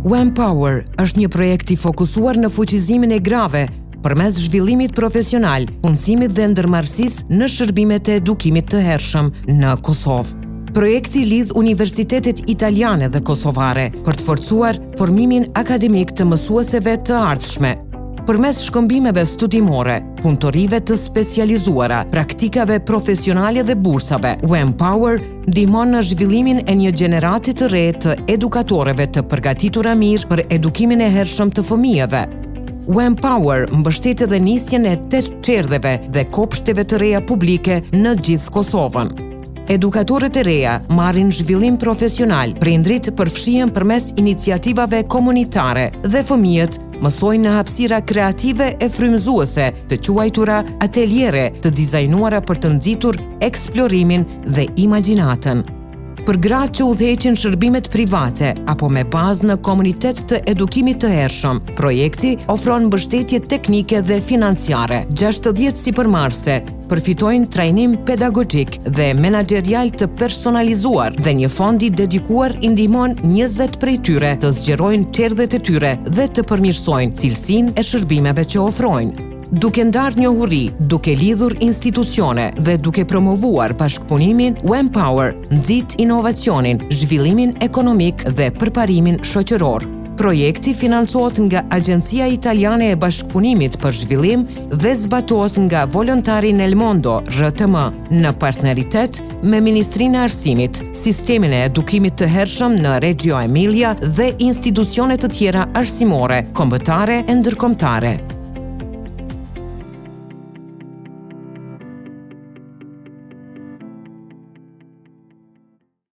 WemPower është një projekt i fokusuar në fuqizimin e grave përmes zhvillimit profesional, punësimit dhe ndërmarrësisë në shërbimet e edukimit të hershëm në Kosovë. Projekti lidh universitetet italiane dhe kosovare për të forcuar formimin akademik të mësueseve të ardhshme përmes shkëmbimeve studimore, punëtorive të specializuara, praktikave profesionale dhe bursave. WemPower ndihmon në zhvillimin e një gjenerate të re të edukatoreve të përgatitura mirë për edukimin e hershëm të fëmijëve. WemPower mbështet edhe nisjen e tetë çerdheve dhe kopshteve të reja publike në gjithë Kosovën. Edukatoret e reja marrin zhvillim profesional, prindërit përfshihen përmes iniciativave komunitare dhe fëmijët mësojnë në hapësira kreative e frymëzuese, të quajtura ateliere, të dizajnuara për të nxitur eksplorimin dhe imagjinatën. Për gratë që udhëheqin shërbimet private apo me bazë në komunitet të edukimit të hershëm, projekti ofron mbështetje teknike dhe financiare. 60 sipërmarrëse përfitojnë trajnim pedagogjik dhe menaxherial të personalizuar dhe një fond i dedikuar i ndihmon 20 prej tyre të zgjerojnë çerdhet e tyre dhe të përmirësojnë cilësinë e shërbimeve që ofrojnë. Duke ndarë njohuri, duke lidhur institucione dhe duke promovuar bashkëpunimin, WemPower nxit inovacionin, zhvillimin ekonomik dhe përparimin shoqëror. Projekti financohet nga Agjencia Italiane e Bashkëpunimit për Zhvillim dhe zbatohet nga Volontari nel Mondo, RTM, në partneritet me Ministrinë e Arsimit, sistemin e edukimit të hershëm në Reggio Emilia dhe institucione të tjera arsimore, kombëtare e ndërkombëtare.